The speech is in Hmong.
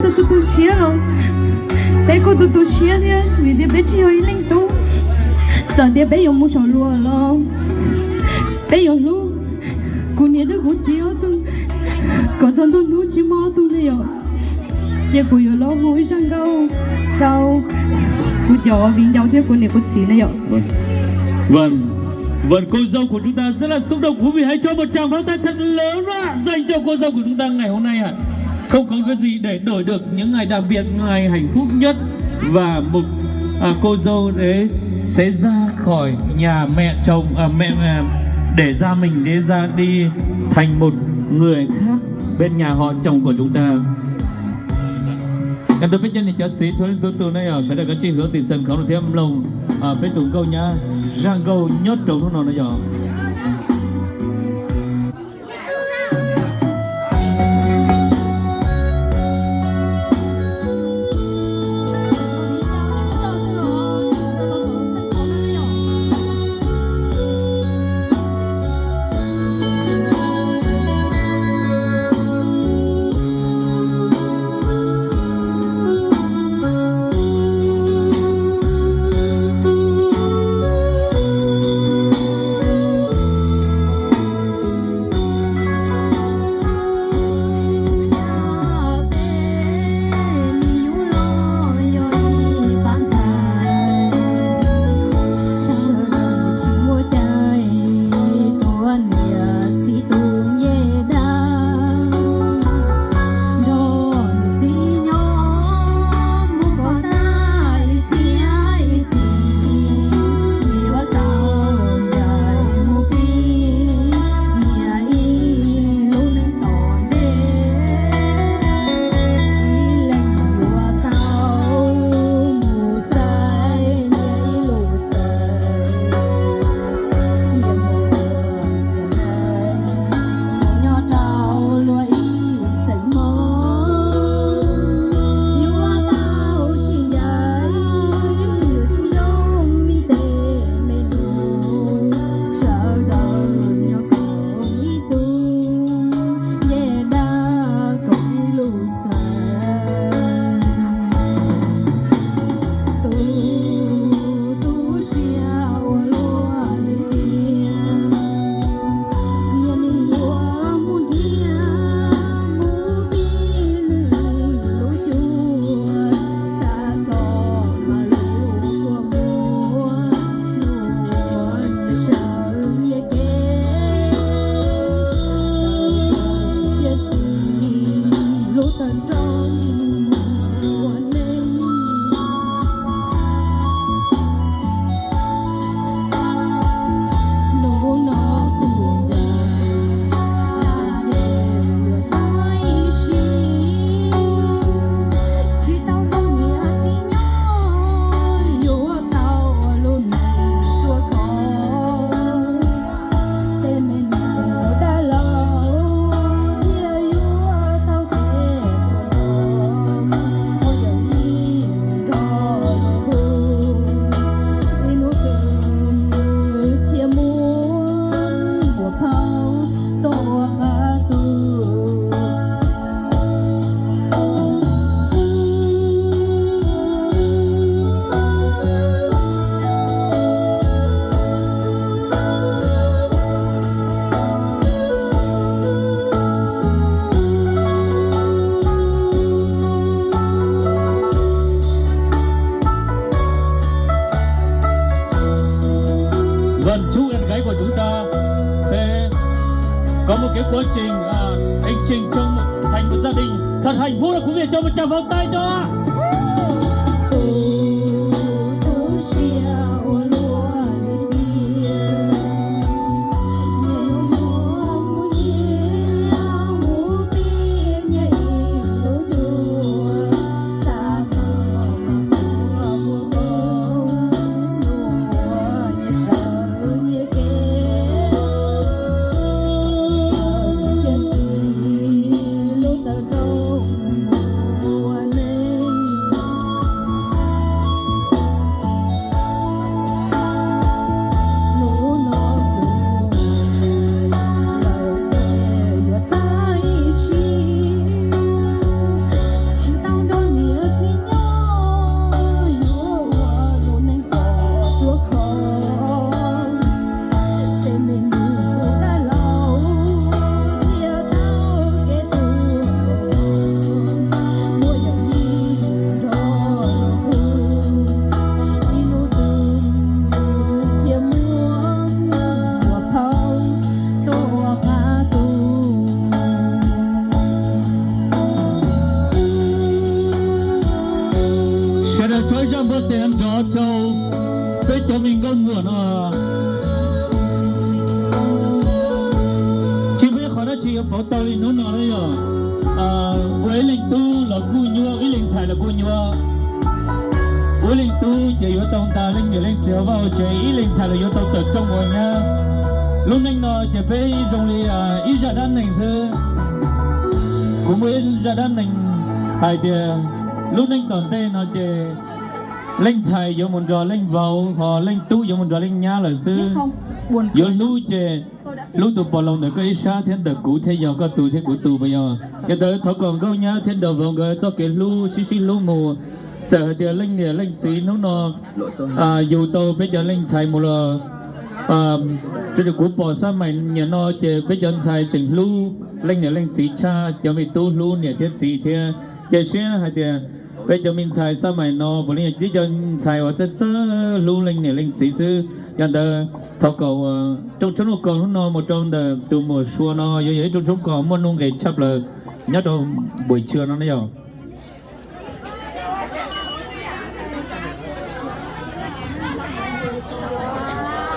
Tau tu tu siab los peb kuj tu tu siab thiab, vim tias peb tsis yog ib leej tub. Txawm tias peb yuav mus saum luas los peb yuav hlub. Kuv niam thiab kuv txiv ob tug, kom txog ntua hnub tsis muaj ob tug ne yom, ces kuv yuav los hu ib zaj nkauj rau kuv cov viv ncaus thiab kuv niam kuv txiv ne yom. Vâng, cô dâu của chúng ta rất là xúc động, quý vị hãy cho một tràng pháo tay thật lớn ra dành cho cô dâu của chúng ta ngày hôm nay ạ. Không có cái gì để đổi được những ngày đặc biệt, ngày hạnh phúc nhất và một à, cô dâu đấy sẽ ra khỏi nhà mẹ chồng à, mẹ à, để ra mình để ra đi thành một người khác bên nhà họ chồng của chúng ta. Nyob rau peb cov niam cov txiv txhua leej txhua tus na yog sawv daws kav tsij hwm tim xeem khoom thiab mloog peb tus nkauj nyab zaj nkauj nyob rau hnub no na yog. Vâng, chúc em gái của chúng ta sẽ có một cái quá trình à, hành trình trong một, thành một gia đình thật hạnh phúc. Quý vị cho một tràng pháo tay cho. Sawv daws tso ib zaj npua tes nrov rau peb cov me nkauj muam no. Tsis muaj ib qhov dab tsi yuav pauv tau li hnub no na yog ua ib leej tub los kuj nyuaj, ib leej ntxhais los kuj nyuaj. Ua ib leej tub ces yuav tau ntas leej niam leej txiv hauv vaj hauv tsev, ib leej ntxhais los yuav tau tawm rooj ua nyab. Lub neej no ces peb zoo li ib zaj dab neeg xwb. Kuv muaj ib zaj dab neeg hais tias lub neej tom ntej no ces leej ntxhais yuav mus nrog leej vauv, ho leej tub yuav mus nrog leej nyab lawm xwb. Yuav hlub ces hlub tus pog laus ntawm koj ib sab thiab ntawm kuv thiab yog koj tus thiab kuv tus puas yog? Yog ntawd thov kom nkauj nyab thiab nraug vauv nkawd txoj kev hlub sib sib hlub mus. Txawm hais tias leej niam leej txiv hnub no yug tau peb cov leej ntxhais mus los rau kuv pom xab mais niam no ces peb cov ntxhais tseem hlub leej niam leej txiv tshaj cov me tub hlub niam thiab txiv thiab. Ces siab hais tias peb cov me ntxhais xab mais no puav leej yog tib cov ntxhais uas txawj txawj hlub leej niam leej txiv xwb. Yog ntawd thov kom rooj tshoob nuj kaus hnub no mus rau ntawm tus muam Sua no yuav yog ib rooj tshoob kos muaj nuj nqes tshaj plaws nyob rau buiv tsua no na yog.